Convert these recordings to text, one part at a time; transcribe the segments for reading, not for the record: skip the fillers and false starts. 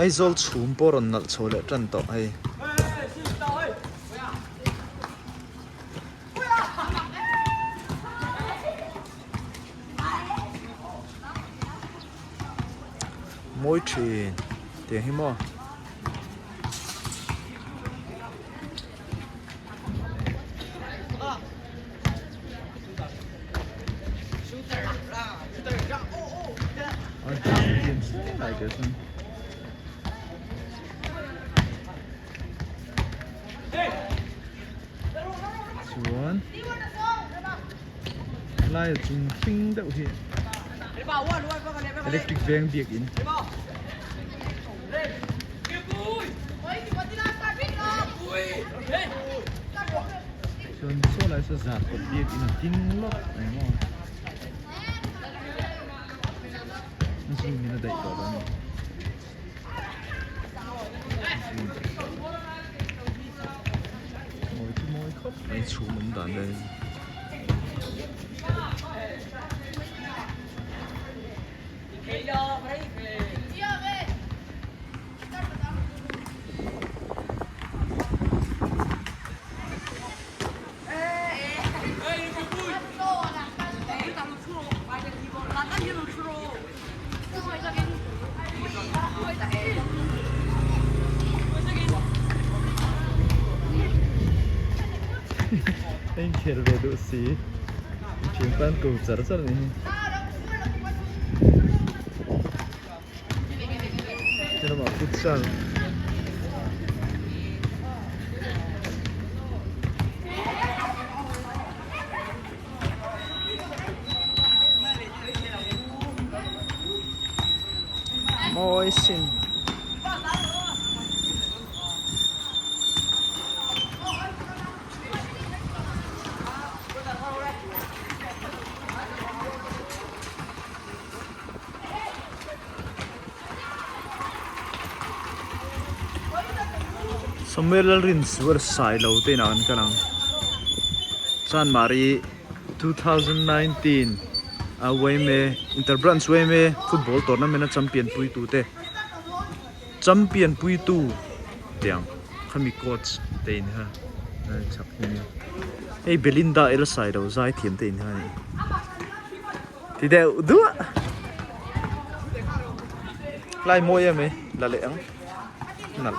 Aizawl chhum pawh rawn nalh chho leh tan tawh hei. Mawi thin tiang hi maw. Chuan laia chung hring deuh hi electric veng biakin chuan saw lai saw zar kawt biakin a ding lawk mai maw a zoom in a daih tawh lo a ni zoom mawi chu mawi khawp mai chhum awm dan vel hi. A inkhel ve duh si thian tan ko char char a ni hi helamah futsal mawi sin. Samuel Lalrinzuala Sailo te inah kan kal ang Chanmari 2019 a YMA Inter Branch YMA Football Tournament a champion puitu te champion puitu tiang khami coach te in kha chak hi nia hei Belinda El Sailo zaithiam te in kha a ni. Ti deuh duah. Lai mawi em mai la leh ang nalh.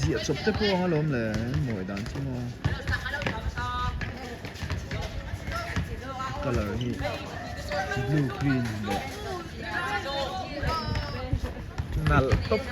Ziah chawp te pawh ang alawm le mawi dan chu maw colour hi blue green leh nalh tawp.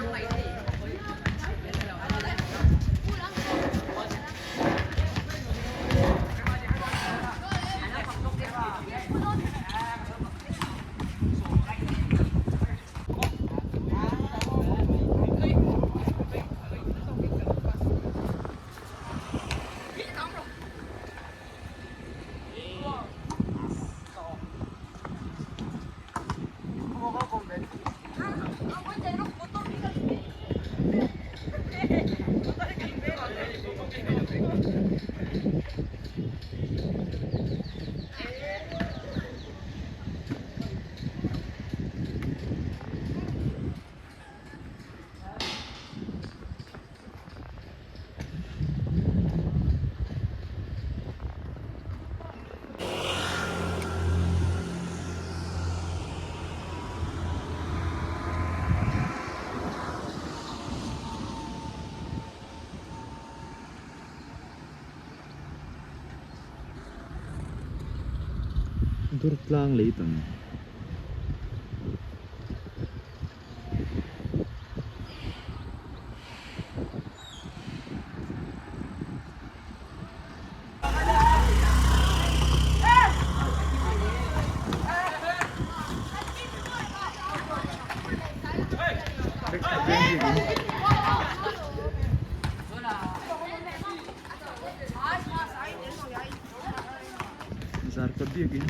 Durtlang lei tam. Zarkawt biakin.